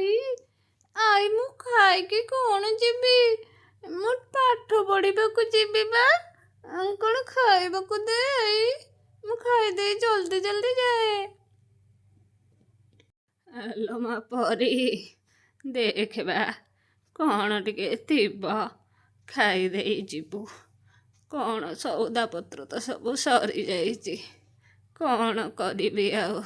I, I, ମୁଁ ଖାଇକି କ'ଣ ଯିବି? ମୁଁ ପାଠ ପଢ଼ିବାକୁ ଯିବି ବା। କ'ଣ ଖାଇବାକୁ ଦେ I, ମୁଁ ଖାଇଦେଇ ଜଲ୍ଦି ଜଲ୍ଦି ଯାଏ। ଆଲୋ ମା ପରି, ଦେଖିବା କ'ଣ ଟିକେ ଥିବ, ଖାଇଦେଇ ଯିବୁ। କ'ଣ ସଉଦା ପତ୍ର ତ ସବୁ ସରିଯାଇଛି, କ'ଣ କରିବି ଆଉ?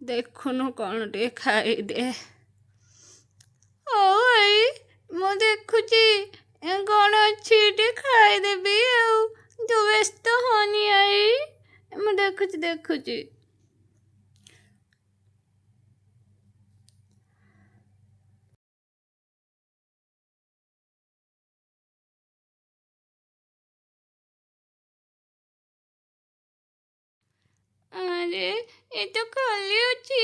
ଦେଖୁନୁ କ'ଣ ଟିକେ ଖାଇଦେ। ହଉ I, ମୁଁ ଦେଖୁଛି କ'ଣ ଅଛି, ଟିକେ ଖାଇଦେବି ଆଉ। ତୁ ବ୍ୟସ୍ତ ହନି I, ମୁଁ ଦେଖୁଛି ଦେଖୁଛି। ଆରେ, ଏ ତ ଖାଲି ଅଛି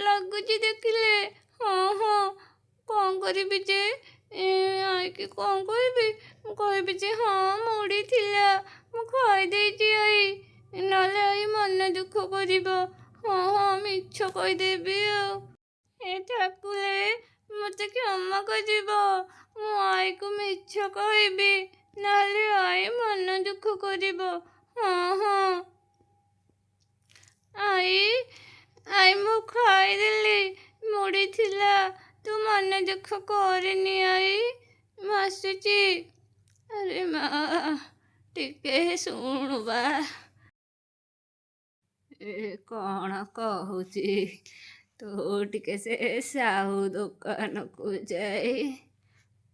ଲାଗୁଛି ଦେଖିଲେ। ହଁ ହଁ, କ'ଣ କରିବି ଯେ? ଆଇକି କ'ଣ କହିବି? ମୁଁ କହିବି ଯେ ହଁ, ମୁଢ଼ି ଥିଲା, ମୁଁ ଖାଇଦେଇଛି I. ନହେଲେ I ମନ ଦୁଃଖ କରିବ। ହଁ ହଁ, ମିଛ କହିଦେବି ଆଉ। ଏ ଠାକୁରେ, ମୋତେ କ୍ଷମା କରିବ। ମୁଁ ଆଈକୁ ମିଛ କହିବି, ନହେଲେ ଆଈ ମନ ଦୁଃଖ କରିବ। ହଁ ହଁ ଆଈ, ଆଈ, ମୁଁ ଖାଇଦେଲି, ମୁଢ଼ି ଥିଲା। ତୁ ମନ ଦୁଃଖ କରେନି ଆଈ, ମୁଁ ଆସୁଛି। ଆରେ ମା, ଟିକେ ଶୁଣୁ ବା। ଏ କ'ଣ କହୁଛି? ତୁ ଟିକେ ସେ ସାହୁ ଦୋକାନକୁ ଯାଇ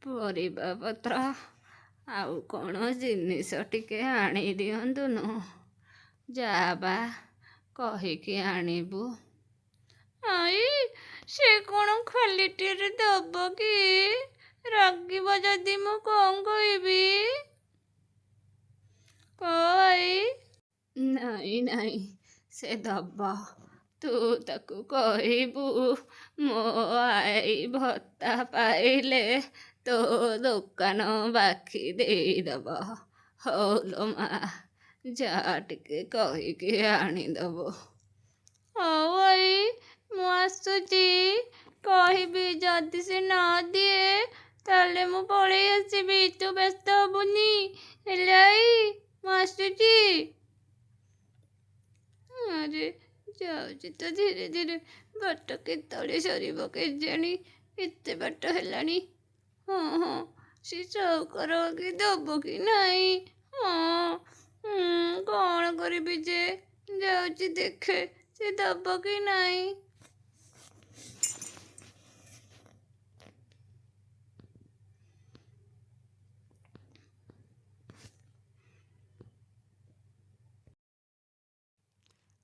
ପରିବା ପତ୍ର ଆଉ କ'ଣ ଜିନିଷ ଟିକେ ଆଣି ଦିଅନ୍ତୁନୁ। ଯା ବା, କହିକି ଆଣିବୁ। I, ସେ କ'ଣ ଖାଲିଟିରେ ଦବ କି? ରାଗିବ ଯଦି ମୁଁ କ'ଣ କହିବି? କହ I. ନାଇଁ ନାଇଁ, ସେ ଦବ। ତୁ ତାକୁ କହିବୁ ମୋ ଆଈ ଭତ୍ତା ପାଇଲେ ତୋ ଦୋକାନ ବାକି ଦେଇଦବ। ହଉ ଲୋ ମା, ଯା, ଟିକେ କହିକି ଆଣିଦବୁ। ହଉ I, ମୁଁ ଆସୁଛି, କହିବି। ଯଦି ସେ ନ ଦିଏ ତାହେଲେ ମୁଁ ପଳେଇ ଆସିବି, ତୁ ବ୍ୟସ୍ତ ହବୁନି। ହେଲେ I, ମୁଁ ଆସୁଛି। ଆରେ, ଯାଉଛି ତ ଧୀରେ ଧୀରେ, ବାଟ କେତେବେଳେ ସରିବ କେଜାଣି? ଏତେ ବାଟ ହେଲାଣି। ହଁ ହଁ, ସେ ସାହୁକାର କି ଦବ କି ନାହିଁ? ହଁ, କ'ଣ କରିବି ଯେ? ଯାଉଛି, ଦେଖେ ସେ ଦବ କି ନାହିଁ।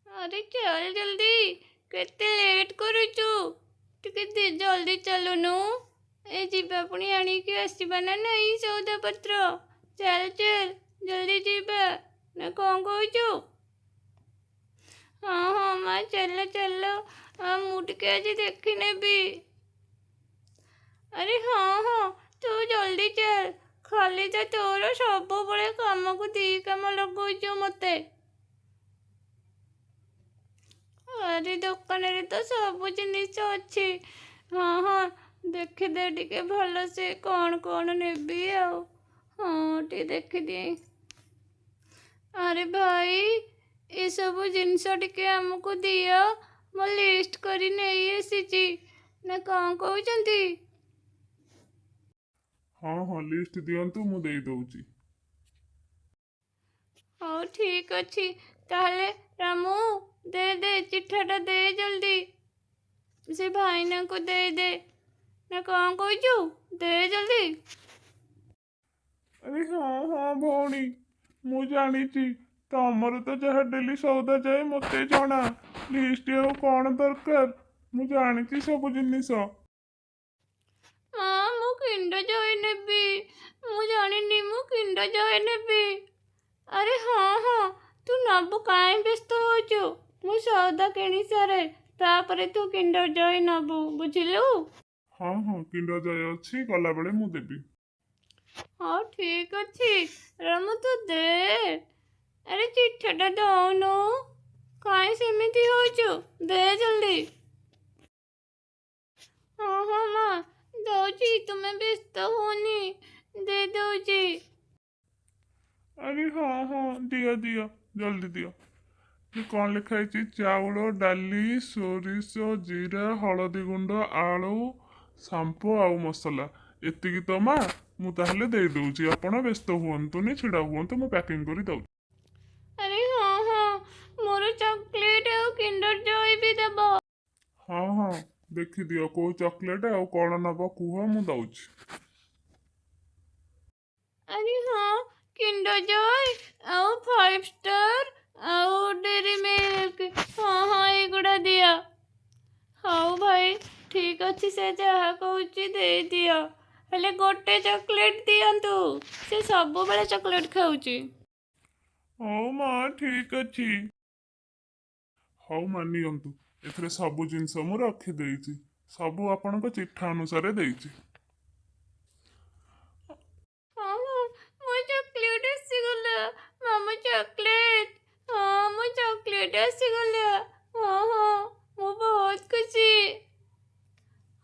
ଆରେ ଚାଲ ଜଲ୍ଦି, କେତେ ଲେଟ୍ କରୁଛୁ? ଟିକେ ଜଲ୍ଦି ଚାଲୁନୁ। ଏ ଯିବା, ପୁଣି ଆଣିକି ଆସିବା ନା ନାହିଁ ସଉଦା ପତ୍ର? ଚାଲ ଚାଲ, ଜଲ୍ଦି ଯିବା ନା କ'ଣ କହୁଛୁ? ହଁ ହଁ ମା, ଚାଲ ଚାଲ। ମୁଁ ଟିକେ ଆଜି ଦେଖିନେବି। ଆରେ ହଁ ହଁ, ତୁ ଜଲ୍ଦି ଚାଲ। ଖାଲି ତ ତୋର ସବୁବେଳେ କାମକୁ ଦି କାମ ଲଗାଉଛୁ ମୋତେ। ଆରେ, ଦୋକାନରେ ତ ସବୁ ଜିନିଷ ଅଛି। ହଁ ହଁ, ଦେଖିଦେ ଟିକେ ଭଲସେ କ'ଣ କ'ଣ ନେବି ଆଉ। ହଁ, ଟିକେ ଦେଖିଦିଏ। ଆରେ ଭାଇ, ଏସବୁ ଜିନିଷ ଟିକେ ଆମକୁ ଦିଅ, ମୁଁ ଲିଷ୍ଟ କରି ନେଇ ଆସିଛି ନା କ'ଣ କହୁଛନ୍ତି? ହଁ ହଁ, ଲିଷ୍ଟ ଦିଅନ୍ତୁ, ମୁଁ ଦେଇଦେଉଛି। ହଉ, ଠିକ୍ ଅଛି ତାହେଲେ। ରାମୁ, ଦେ ଦେ, ଚିଠାଟା ଦେ ଜଲ୍ଦି, ସେ ଭାଇନାଙ୍କୁ ଦେଇଦେ ନା କ'ଣ କହୁଛୁ? ଦେ ଜଲ୍ଦି। ଆରେ ହଁ ହଁ ଭଉଣୀ, ମୁଁ ଜାଣିଛି, ତମର ତ ଯାହା ଡେଲି ସଉଦା ଯାଏ ମୋତେ ଜଣା। ଲିଷ୍ଟ ଆଉ କ'ଣ ଦରକାର? ମୁଁ ଜାଣିଛି ସବୁ ଜିନିଷ। ମା, ମୁଁ କିଣ୍ଡର ଜୟ ନେବି। ମୁଁ ଜାଣିନି, ମୁଁ କିଣ୍ଡର ଜୟ ନେବି। ଆରେ ହଁ ହଁ, ତୁ ନେବୁ, କାହିଁ ବ୍ୟସ୍ତ ହେଉଛୁ? ମୁଁ ସଉଦା କିଣି ସାରେ, ତାପରେ ତୁ କିଣ୍ଡର ଜୟ ନେବୁ, ବୁଝିଲୁ? ହଁ ହଁ, କିଣ୍ଡର ଜୟ ଅଛି, ଗଲାବେଳେ ମୁଁ ଦେବି। ହଉ, ଠିକ୍ ଅଛି। ରାମୁ, ତୁ ଦେ। ଆରେ, ଚିଠାଟା ଦଉନୁ, କାହିଁ ସେମିତି ହେଉଛୁ? ଦେ ଜଲ୍ଦି। ତୁମେ ବ୍ୟସ୍ତ ହୁଅନି, ଦେଇଦେଉଛି। ଆରେ ହଁ ହଁ, ଦିଅ ଦିଅ, ଜଲ୍ଦି ଦିଅ। ଏ କ'ଣ ଲେଖା ହେଇଛି? ଚାଉଳ, ଡାଲି, ସୋରିଷ, ଜିରା, ହଳଦୀ ଗୁଣ୍ଡ, ଆଳୁ, ସାମ୍ପୋ ଆଉ ମସଲା, ଏତିକି ତ ମା? ମୁଁ ତାହେଲେ ଦେଇଦେଉଛି, ଆପଣ ବ୍ୟସ୍ତ ହୁଅନ୍ତୁନି, ଛିଡ଼ା ହୁଅନ୍ତୁ, ମୁଁ ପ୍ୟାକିଂ କରି ଦେଉଛି। ଆରେ ହଁ ହଁ, ମୋର ଚକୋଲେଟ୍ ଆଉ କିଣ୍ଡର ଜୟ ବି ଦେବ। ହଁ ହଁ, ଦେଖିଦିଅ କେଉଁ ଚକୋଲେଟ୍ ଆଉ କ'ଣ ନେବ କୁହ, ମୁଁ ଦେଉଛି। ଆରେ ହଁ, କିଣ୍ଡର ଜୟ ଆଉ ଫାଇଭ୍ ଷ୍ଟାର୍ ଆଉ ଡେରି ମିଲ୍କ, ହଁ ହଁ, ଏଇଗୁଡ଼ା ଦିଅ। ହଉ ଭାଇ, ଠିକ୍ ଅଛି, ସେ ଯାହା କହୁଛି ଦେଇଦିଅ, ହେଲେ ଗୋଟେ ଚକୋଲେଟ୍ ଦିଅନ୍ତୁ, ସେ ସବୁବେଳେ ଚକୋଲେଟ୍ ଖାଉଛି। ହଉ ମା, ଠିକ୍ ଅଛି। ହଉ ମା, ନିଅନ୍ତୁ, ଏଥିରେ ସବୁ ଜିନିଷ ମୁଁ ରଖିଦେଇଛି, ସବୁ ଆପଣଙ୍କ ଚିଠା ଅନୁସାରେ ଦେଇଛି। ହଁ ହଁ, ମୋ ଚକୋଲେଟ୍ ଆସିଗଲା ମାମା, ଚକୋଲେଟ୍, ହଁ, ମୋ ଚକୋଲେଟ୍ ଆସିଗଲା। ହଁ ହଁ, ମୁଁ ବହୁତ ଖୁସି।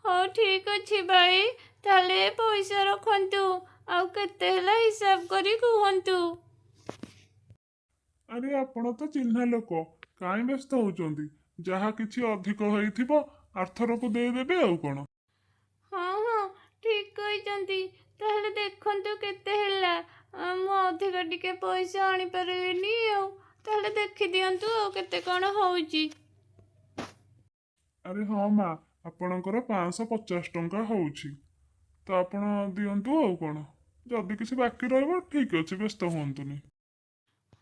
ହଉ ଠିକ୍ ଅଛି ଭାଇ, ତାହେଲେ ପଇସା ରଖନ୍ତୁ, ଆଉ କେତେ ହେଲା ହିସାବ କରି କୁହନ୍ତୁ। ଆରେ ଆପଣ ତ ଚିହ୍ନା ଲୋକ, କାହିଁ ବ୍ୟସ୍ତ ହେଉଛନ୍ତି? ଯାହା କିଛି ଅଧିକ ହେଇଥିବ ଆରଥରକୁ ଦେଇଦେବେ, ଆଉ କ'ଣ। ହଁ ହଁ, ଠିକ୍ କହିଛନ୍ତି। ତାହେଲେ ଦେଖନ୍ତୁ କେତେ ହେଲା। ମୁଁ ଅଧିକ ଟିକେ ପଇସା ଆଣିପାରିଲିନି ଆଉ, ତାହେଲେ ଦେଖିଦିଅନ୍ତୁ ଆଉ କେତେ କ'ଣ ହେଉଛି। ଆରେ ହଁ ମା, ଆପଣଙ୍କର 550 ଟଙ୍କା ହେଉଛି ତ, ଆପଣ ଦିଅନ୍ତୁ, ଆଉ କ'ଣ ଯଦି କିଛି ବାକି ରହିବ। ଠିକ୍ ଅଛି, ବ୍ୟସ୍ତ ହୁଅନ୍ତୁନି।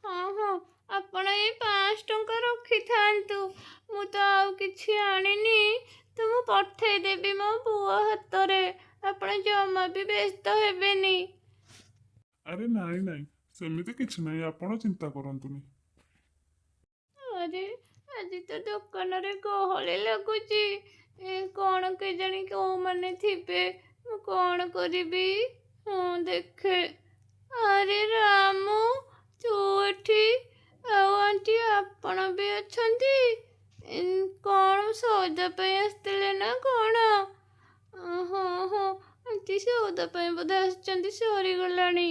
ହଁ ହଁ, ଆପଣ ଏଇ 500 ଟଙ୍କା ରଖିଥାନ୍ତୁ, ମୁଁ ତ ଆଉ କିଛି ଆଣିନି ତ ମୁଁ ପଠେଇଦେବି ମୋ ପୁଅ ହାତରେ, ଆପଣ ଜମା ବି ବ୍ୟସ୍ତ ହେବେନି। ଆରେ ନାଇଁ ନାଇଁ, ସେମିତି କିଛି ନାହିଁ, ଆପଣ ଚିନ୍ତା କରନ୍ତୁନି। ଆରେ ଆଜି ତ ଦୋକାନରେ ଗହଳି ଲାଗୁଛି, ଏ କ'ଣ କେଜାଣି କେଉଁମାନେ ଥିବେ, ମୁଁ କ'ଣ କରିବି? ହଁ ଦେଖେ, ଆରେ ରାମୁ, ତୁ ଏଠି? ଆଉ ଆଣ୍ଟି ଆପଣ ବି ଅଛନ୍ତି? କ'ଣ ସଉଦା ପାଇଁ ଆସିଥିଲେ ନା କ'ଣ? ହଁ ହଁ ଆଣ୍ଟି, ସଉଦା ପାଇଁ ବୋଧେ ଆସିଛନ୍ତି, ସରିଗଲାଣି।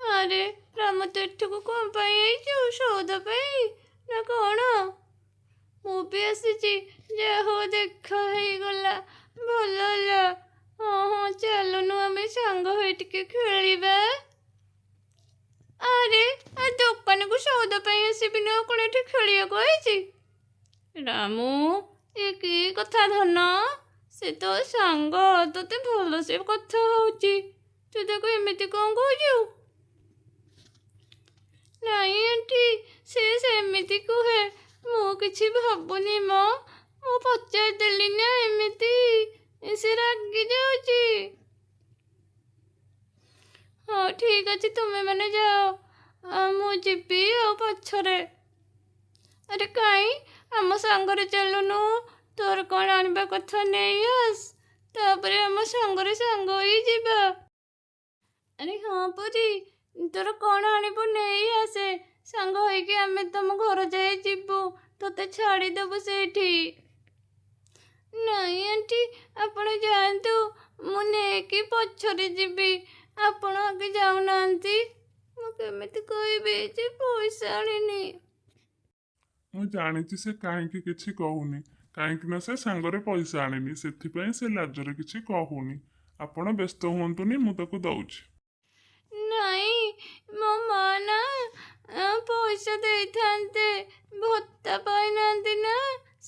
ଆରେ ରାମ, ତୁ ଏଠିକୁ କ'ଣ ପାଇଁ ଆଇଛୁ? ସଉଦା ପାଇଁ ନା କ'ଣ? ମୁଁ ବି ଆସିଛି, ଯାହା ହଉ ଦେଖା ହେଇଗଲା, ଭଲ ହେଲା। ହଁ ହଁ, ଚାଲୁନୁ ଆମେ ସାଙ୍ଗ ହୋଇ ଟିକେ ଖେଳିବା। ଆରେ ଦୋକାନକୁ ସଉଦା ପାଇଁ ଆସିବିନି ଆଉ କ'ଣ ଏଠି ଖେଳିବାକୁ ଆଇଛି? ରାମୁ, ଏ କି କଥା ଧନ? ସେ ତୋ ସାଙ୍ଗ, ତୋତେ ଭଲସେ କଥା ହଉଛି, ତୁ ତାକୁ ଏମିତି କ'ଣ କହୁଛୁ? ନାଇଁ ଆଣ୍ଟି, ସେ ସେମିତି କୁହେ, ମୁଁ କିଛି ଭାବୁନି ମ, ମୁଁ ପଚାରିଦେଲି ନା ଏମିତି, ସେ ରାଗି ଯାଉଛି। ହଉ ଠିକ୍ ଅଛି, ତୁମେମାନେ ଯାଅ, ମୁଁ ଯିବି ଆଉ ପଛରେ। ଆରେ କାଇଁ, ଆମ ସାଙ୍ଗରେ ଚାଲୁନୁ, ତୋର କ'ଣ ଆଣିବା କଥା ନେଇ ଆସ, ତାପରେ ଆମ ସାଙ୍ଗରେ ସାଙ୍ଗ ହେଇ ଯିବା। ଆରେ ହଁ ପୁରୀ, ତୋର କ'ଣ ଆଣିବୁ ନେଇ ଆସେ, ସାଙ୍ଗ ହେଇକି ଆମେ ତମ ଘର ଯାଏ ଯିବୁ, ତୋତେ ଛାଡ଼ିଦେବୁ ସେଇଠି। ନାଇଁ ଆଣ୍ଟି, ଆପଣ ଯାଆନ୍ତୁ, ମୁଁ ନେଇକି ପଛରେ ଯିବି, ଆପଣ ଆଗେ ଯାଉନାହାନ୍ତି। ମୁଁ କେମିତି କହିବି ଯେ ପଇସା ଆଣିନି? ମୁଁ ଜାଣିଛି ସେ କାହିଁକି କିଛି କହୁନି, କାହିଁକି ନା ସେ ସାଙ୍ଗରେ ପଇସା ଆଣିନି, ସେଥିପାଇଁ ସେ ଲାଜରେ କିଛି କହୁନି। ଆପଣ ବ୍ୟସ୍ତ ହୁଅନ୍ତୁନି, ମୁଁ ତାକୁ ଦେଉଛି। ନାଇଁ, ମୋ ମା ନା ପଇସା ଦେଇଥାନ୍ତେ, ଭତ୍ତା ପାଇନାହାନ୍ତି ନା,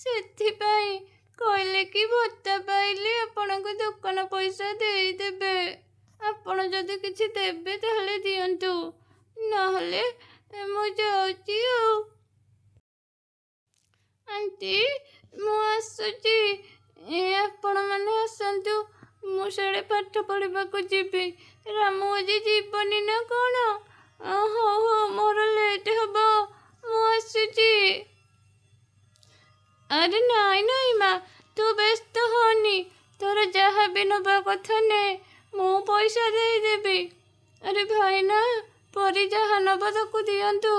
ସେଥିପାଇଁ କହିଲେ କି ଭତ୍ତା ପାଇଲେ ଆପଣଙ୍କ ଦୋକାନ ପଇସା ଦେଇଦେବେ। ଆପଣ ଯଦି କିଛି ଦେବେ ତାହେଲେ ଦିଅନ୍ତୁ, ନହେଲେ ମୁଁ ଯାଉଛି। ଆଉ ଆଣ୍ଟି, ମୁଁ ଆସୁଛି, ଆପଣମାନେ ଆସନ୍ତୁ, ମୁଁ ସିଆଡ଼େ ପାଠ ପଢ଼ିବାକୁ ଯିବି। ରାମୁ ଆଜି ଯିବନି ନା କ'ଣ? ହଉ ହଉ, ମୋର ଲେଟ୍ ହେବ, ମୁଁ ଆସୁଛି। ଆରେ ନାଇଁ ନାଇଁ ମା, ତୁ ବ୍ୟସ୍ତ ହନି, ତୋର ଯାହା ବି ନେବା କଥା ନେ, ମୁଁ ପଇସା ଦେଇଦେବି। ଆରେ ଭାଇନା, ପରି ଯାହା ନେବ ତାକୁ ଦିଅନ୍ତୁ,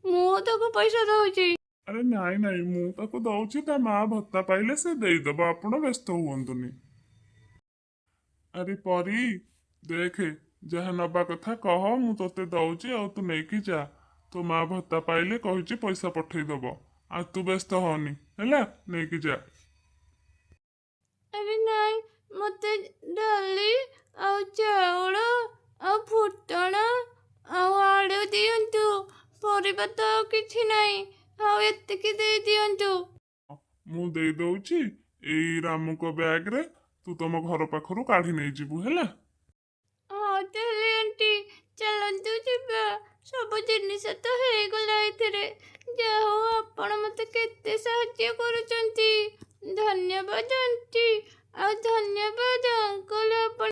ମୁଁ ତାକୁ ପଇସା ଦେଉଛି। ଆରେ ନାଇଁ ନାଇଁ, ମୁଁ ତାକୁ ଦେଉଛି, ତା ମା ଭତ୍ତା ପାଇଲେ ସେ ଦେଇଦେବ, ଆପଣ ବ୍ୟସ୍ତ ହୁଅନ୍ତୁନି। ଆରେ ପରୀ, ଦେଖେ, ଯାହା ନବା କଥା କହ, ମୁଁ ତୋତେ ଦଉଛି ଆଉ ତୁ ନେଇକି ଯା। ତୋ ମା ଭତ୍ତା ପାଇଲେ କହିଛି ପଇସା ପଠେଇଦବ, ଆଉ ତୁ ବ୍ୟସ୍ତ ହଅନି, ହେଲା, ନେଇକି ଯା। ଆରେ ନାଇଁ, ମୋତେ ଡାଲି ଆଉ ଚାଉଳ ଆଉ ଫୁଟଣ ଆଉ ଆଳୁ ଦିଅନ୍ତୁ। ପରିବା ତ ଆଉ କିଛି ନାହିଁ, ଆଉ ଏତିକି ଦେଇ ଦିଅନ୍ତୁ। ମୁଁ ଦେଇ ଦଉଛି ଏଇ ରାମୁଙ୍କ ବ୍ୟାଗରେ, ତୁ ତମ ଘର ପାଖରୁ କାଢ଼ି ନେଇଯିବୁ, ହେଲା? ହଉ ତାହେଲେ ଆଣ୍ଟି, ଚାଲନ୍ତୁ ଯିବା। ସବୁ ଜିନିଷ ତ ହେଇଗଲା ଏଥିରେ। ଯାହା ହଉ, ଆପଣ ମୋତେ କେତେ ସାହାଯ୍ୟ କରୁଛନ୍ତି।